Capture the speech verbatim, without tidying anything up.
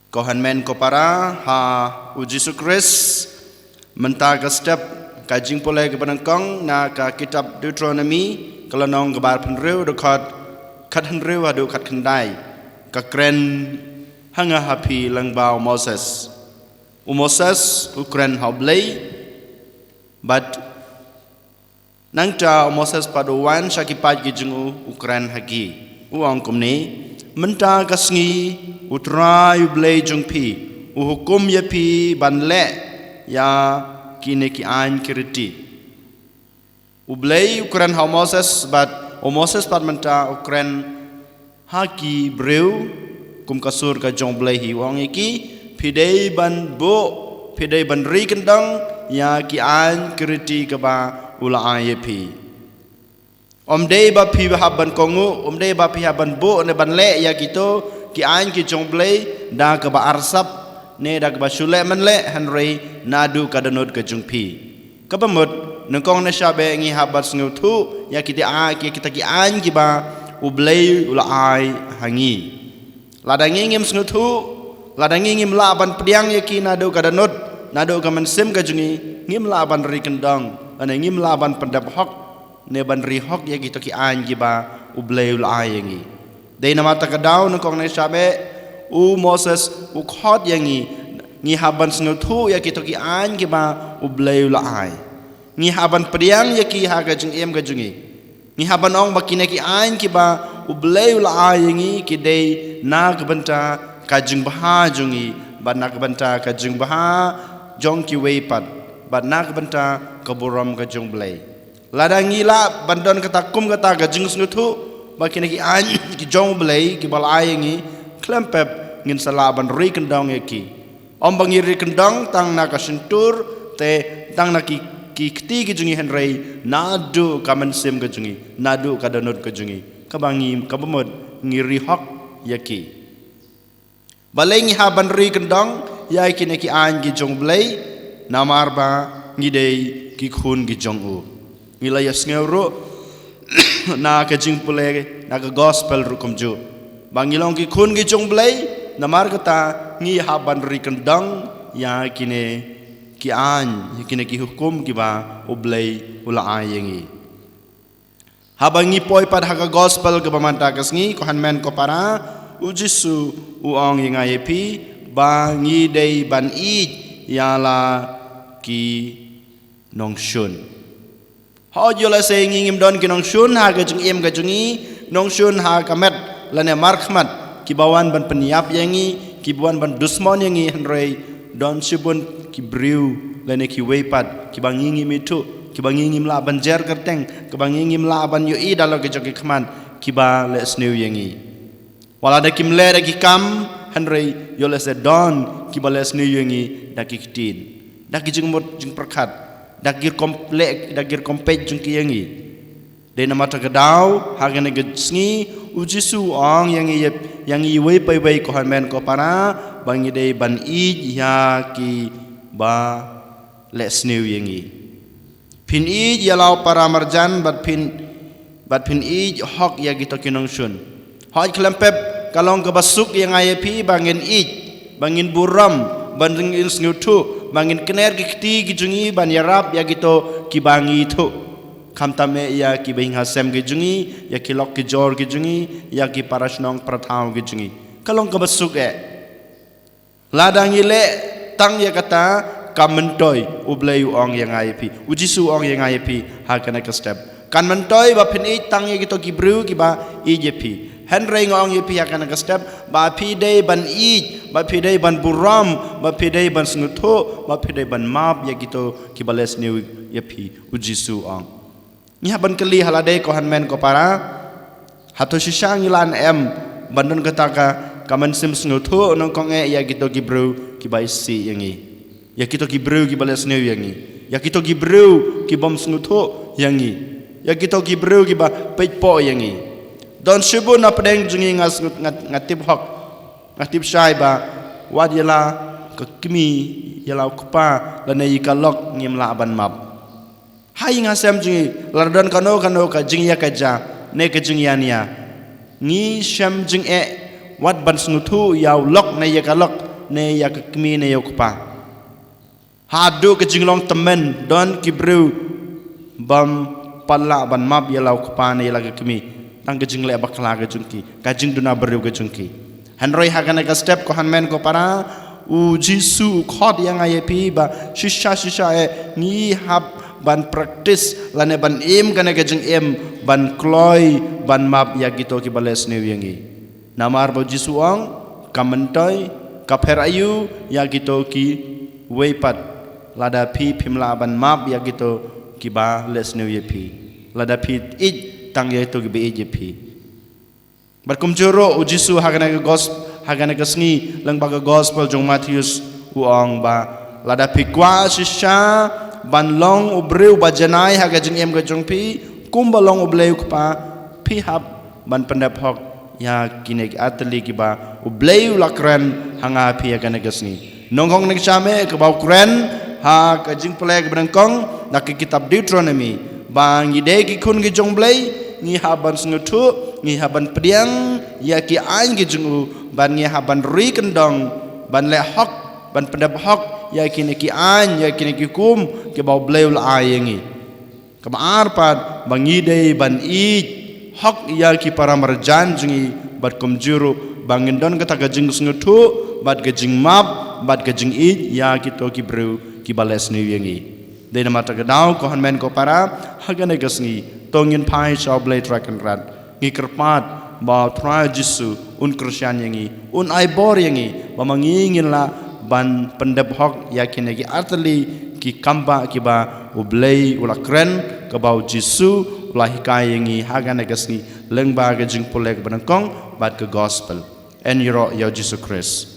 Ko hynmen ko para ha u Jisu Khrist, mynta ka step ka jingpule kaba nyngkong na ka kitab Deuteronomi, ka lynnong kaba arphew hynriew, dkhot khathynriew haduh khatkhyndai. Ka kren ha nga ha phi lyngba u Moses. U Moses u kren ha u Blei, bad nangta u Moses pat u wan sha ki paid ki jong u, u kren ha ki. U ong kumne: Mynta ka sngi U Trai U Blei jong phi u hukum ïa phi ban leh ïa kine ki aiñ ki riti. U Blei u kren ha u Moses, bad u Moses pat mynta u kren ha ki briew kum ka sur ka jong u Blei hi, u ong ïa ki: Phi dei ban buh, phi dei ban ri kyndong ïa ki aiñ ki riti kaba u la ai ïa phi. Ym dei ba phi hap ban kohnguh, ym dei ba phi hap ban buh ne ban leh ïa kito ki aiñ ki jong u Blei da kaba arsap ne da kaba shu leh mynleh, hynrei naduh ka dohnud ka jong phi. Kaba mut, nyngkong ne sha beh ngi hap ban sngewthuh ïa kita, ïa kita ki aiñ kiba u Blei u la ai ha ngi. Lada ngi ngim sngewthuh, lada ngi ngim lah ban pdiang ïa ki naduh ka dohnud, naduh ka mynsiem ka jong ngi, ngim lah ban ri kyndong, lane ngim lah ban pyndep hok ne ban ri hok ïa kito ki aiñ kiba u Blei u la ai ïa ngi. Dei namar kata ka daw nyngkong ne sha beh u Moses u khot ïa ngi, ngi hap ban sngewthuh ïa kito ki aiñ kiba u Blei u la ai. Ngi hap ban pdiang ïa ki ha ka jingim ka jong ngi. Ngi hap ban ong ba kine ki aiñ kiba u Blei u la ai ïa ngi ki dei na ka bynta ka jingbha jong ngi, bad na ka bynta ka jingbha jong kiwei pat, bad na ka bynta ka burom ka jong u Blei. Lada ngi lah ban don kata kum kata ka jingsngewthuh ba kine ki aiñ ki jong u Blei kiba la ai ïa ngi, khlem pep ngin sa lah ban ri kyndong ïa ki. Ym ba ngi ri kyndong tang na ka shyntur, te tang na ki, ki kti ki jong ngi, hynrei naduh ka mynsiem ka jong ngi, naduh ka dohnud ka jong ngi, kaba ngi, kaba mut ngi ri hok ïa ki. Balei ngi hap ban ri kyndong ïa kine ki aiñ ki jong u Blei? Namar ba ngi dei ki khun ki jong u. Ngi la ïohsngew ruh na ka jingpule, na ka gospel ruh kumjuh, ba ngi long ki khun ki jong u Blei, namar kata ngi hap ban ri kyndong ïa kine ki aiñ, ïa kine ki hukum kiba u Blei u la ai ïa ngi. Haba ngi poi pat ha ka gospel kaba mynta ka sngi, ko hynmen ko para, u Jisu u ong ïa nga ïa phi ba ngi dei ban ïeit ïa la ki nongshun. Hooid, ïoh lehse ngi ngim don ki nongshun ha ka jingim ka jong ngi, nongshun ha ka met lane markhmat, kiba wan ban pynïap ïa ngi, kiba wan ban dusmon ïa ngi, hynrei don shibun ki briew lane kiwei pat kiba ngi ngim ithuh, kiba ngi ngim lah ban jer kyrteng, kiba ngi ngim lah ban ïohi da la ki jong ki khmat, kiba leh sniew ïa ngi. Wat la da kim leh da ki kam, hynrei ïoh lehse don kiba leh sniew ïa ngi da ki ktien, da ki jingmut jingpyrkhat, da ki rukom leh, da ki rukom peit jong ki ïa ngi. Dei namar kata ka daw, ha kane ka sngi, u Jisu u ong ïa ngi, ïa, ïa ngi iwei pa iwei, ko hynmen ko para, ba ngi dei ban ïeit ïa kiba leh sniew ïa ngi. Phin ïeit ïa la u para marjan, bad phin, bad phin ïeit hok ïa kito ki nongshun. Hooid, khlem pep ka long kaba suk ïa nga ïa phi ba ngin ïeit, ba ngin burom, ba ngin sngewthuh, ba ngin kner ki kti ki jong ngi ban ïarap ïa kito kiba ngi ithuh. Khamtam eh ïa ki bahaïing hasem ki jong ngi, ïa ki lok ki jor ki jong ngi, ïa ki para shnong para thaw ki jong ngi. Ka long kaba suk eh. Lada ngi leh tang ïa kata, kam myntoi, u Blei u ong ïa nga ïa phi, u Jisu u ong ïa nga ïa phi ha kane ka step. Kam myntoi ba phin ïeit tang ïa kito ki briew kiba ïeit ïa phi. Hynrei nga ong ïa phi ha kane ka step ba phi dei ban ïeit, ba phi dei ban burom, ba phi dei ban sngewthuh, ba phi dei ban map ïa kito kiba leh sniew ïa phi, u Jisu u ong. Ngi hap ban kylli ha lade, ko hynmen ko para, hato shisha ngi la, em, ban don kata ka, ka mynsiem sngewthuh nyngkong eh ïa kito ki briew kiba isih ïa ngi, ïa kito ki briew kiba leh sniew ïa ngi, ïa kito ki briew ki bym sngewthuh ïa ngi, ïa kito ki briew kiba peit poh ïa ngi. Don shibun na pdeng jong ngi nga sngew, nga, nga tip hok, nga tip shai ba wat ïa la ka kmie, ïa la u kpa, lane ïa ka lok ngim lah ban map. Ha ïing ha sem jong ngi, lada don kano kano ka jingïakajia ne ka jingïania, ngi shem jingeh wat ban sngewthuh ïa u lok ne ïa ka lok, ne ïa ka kmie ne ïa u kpa. Haduh ka jinglong tymmen, don ki briew bym pat lah ban map ïa la u kpa ne ïa la ka kmie. Tang ka jingleh bakla ka jong ki, ka jingduna briew ka jong ki. Hynrei ha kane ka step, ko hynmen ko para, u Jisu u khot ïa nga ïa phi ba shisha shisha eh ngi hap ban practice lane ban im kane ka jingim ban kloi ban map ïa kito kiba leh sniew ïa ngi. Namar ba u Jisu u ong, ka myntoi ka pher aïu ïa kito kiwei pat, lada phi phim lah ban map ïa kito kiba leh sniew ïa phi, lada phi ïeit tang ïa kito kiba ïeit ïa phi. Bad kumjuh ruh u Jisu ha kane ka gos-, ha kane ka sngi lyngba ka gospel jong u Mathaios u ong ba lada phi kwah shisha ban long u briew ba janai ha ka jingim ka jong phi kumba long U Blei u Kpa, phi hap ban pyndep hok ïa kine ki artylli kiba U Blei u la kren ha nga ha phi ha kane ka sngi. Nongkong nongshame, kaba u kren ha ka jingpule kaba nyngkong na ka kitab Deuteronomi, ba ngi dei ki khun ki jong U Blei, ngi hap ban sngewthuh, ngi hap ban pdiang ïa ki aiñ ki jong u, bad ngi hap ban ri kyndong ban leh hok, ban pyndep hok ïa kine ki aiñ, ïa kine ki hukum kiba U Blei u la ai ïa ngi. Kaba ar pat, ba ngi dei ban ïeit hok ïa ki para marjan jong ngi, bad kumjuh ruh ba ngin don kata ka jingsngewthuh bad ka jingmap bad ka jingïeit ïa kito ki briew kiba leh sniew ïa ngi. Dei namar kata ka daw, ko hynmen ko para, ha kane ka sngi to ngin phai sha U Blei Trai Kynrad. Ngi kyrpad ba U Trai Jisu un kyrshan ïa ngi, un ai bor ïa ngi, ba ma ngi ngin lah ban pyndep hok ïa kine ki artylli ki kambah kiba U Blei u la kren, kaba u Jisu u la hikai ïa ngi ha kane ka sngi lyngba ka jingpule kaba nyngkong bad ka gospel. Yn ïaroh ïa u Jisu Khrist.